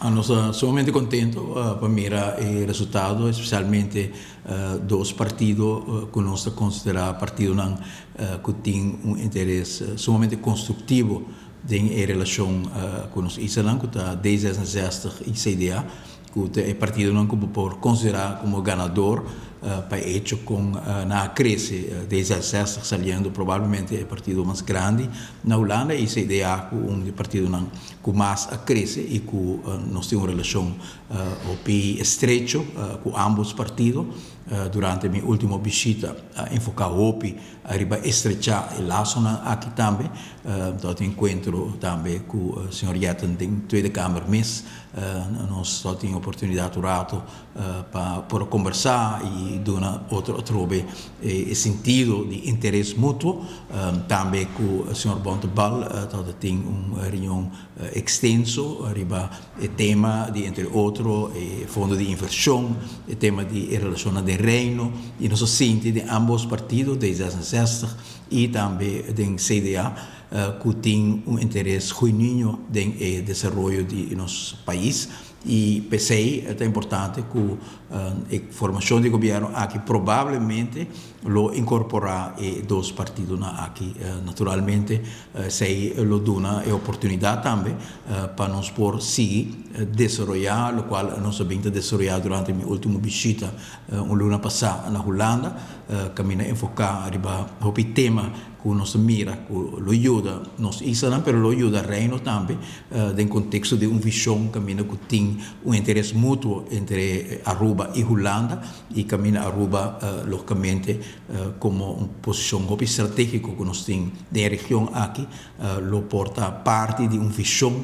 Nos ta sumamente contento pa mira e resultado, especialmente dos partido cu nos ta considera partidonan cu tin un interes sumamente constructivo den e relacion cu nos islanan, cu ta D66 y CDA, cu ta e partidonan cu bo por considera como ganador pa e hecho con nan a crece, D66 saliendo probablemente e partido mas grandi na Hulanda y CDA cu un di e partidonan cu mas a crece y cu nos tin un relacion hopi estrecho cu ambos partido. Durante mi ultimo bishita a enfoca hopi ariba estrecha e lasonan aki tambe. Tabatin encuentro tambe cu señor Jetten den Tweede Kamer mes. Nos tabatin oportunidad un rato pa por a combersa y duna otro atrobe e sentido di interes mutuo. Tambe cu señor Bontebal tabatin un reunion extenso riba e tema di entre otro e fondo di inversion, e tema di e relacionnan den Reino y nos a sinti den ambos partido, D66 y tambe den CDA, cu tin un interes genuino den e desaroyo di nos pais. Y p'esey ta importante cu e formacion di gobierno aki probablemente lo incorpora e dos partidonan aki. Naturalmente esey lo duna e oportunidad tambe pa nos por sigui desaroya locual nos a bin ta desaroya durante mi ultimo bishita un luna pasa na Hulanda, caminda enfoca riba hopi tema cu nos ta mira cu lo yuda nos islanan pero lo yuda Reino tambe den contexto di un vision caminda cu tin un interes mutuo entre Aruba y Hulanda y caminda Aruba logicamente como un posicion hopi strategico cu nos tin den e region aki lo por ta parti di un vision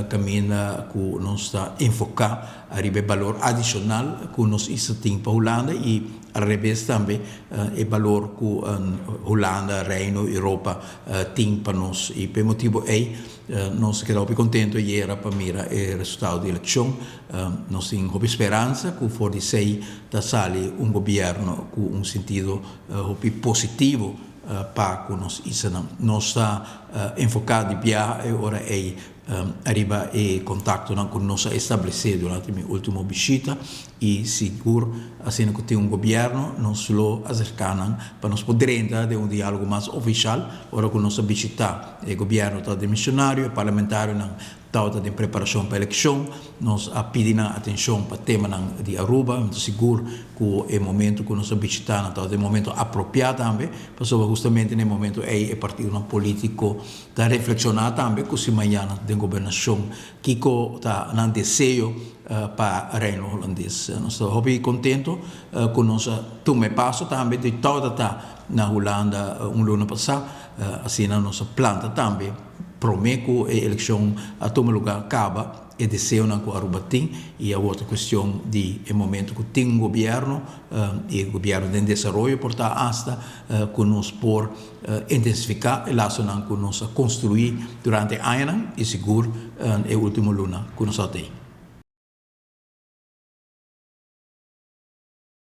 caminda cu nos ta enfoca ariba e balor adicional cu nos isla tin pa Hulanda y al revés tambe e balor cu Hulanda, Reino, Europa tin pa nos. Y p'e motibo ey nos a keda hopi contento ayera pa mira e resultado di eleccion. Nos tin hopi speransa cu for di esey ta sali un gobierno cu un sentido hopi positivo pa cu nos islanan. Nos ta enfoca di biaha e ora ey ariba e contactonan cu nos a establece durante mi ultimo bishita y sigur asina cu tin un gobierno nos lo acerca nan pa nos por drenta den un dialogo mas oficial. Ora cu nos a bishita e gobierno ta demisionario, e parlamentarionan tabata den preparacion pa eleccion, nos a pidi nan atencion pa temanan di Aruba. Mi ta sigur cu e momento cu nos a bishita nan tabata e momento apropia tambe, pasobra hustamente na e momento ey e partidonan politico Ta reflekshoná tambe ku si mañana den gobernashon kiko ta nan deseo pa Reino Hulandes. Nos ta hopi kontentu ku nos a tuma e paso tambe di tòda ta na Hulanda un luna pasá. Asina nos a planta tambe promé ku e elekshon a tuma lugá kaba e deseonan ku Aruba tin i awor ta kuestion di e momento ku tin un gobièrnu i e gobièrnu den desaroyo por ta asta ku nos por intensifiká e lasonan ku nos a konstruí durante e añanan i sigur e último luna ku nos a tei.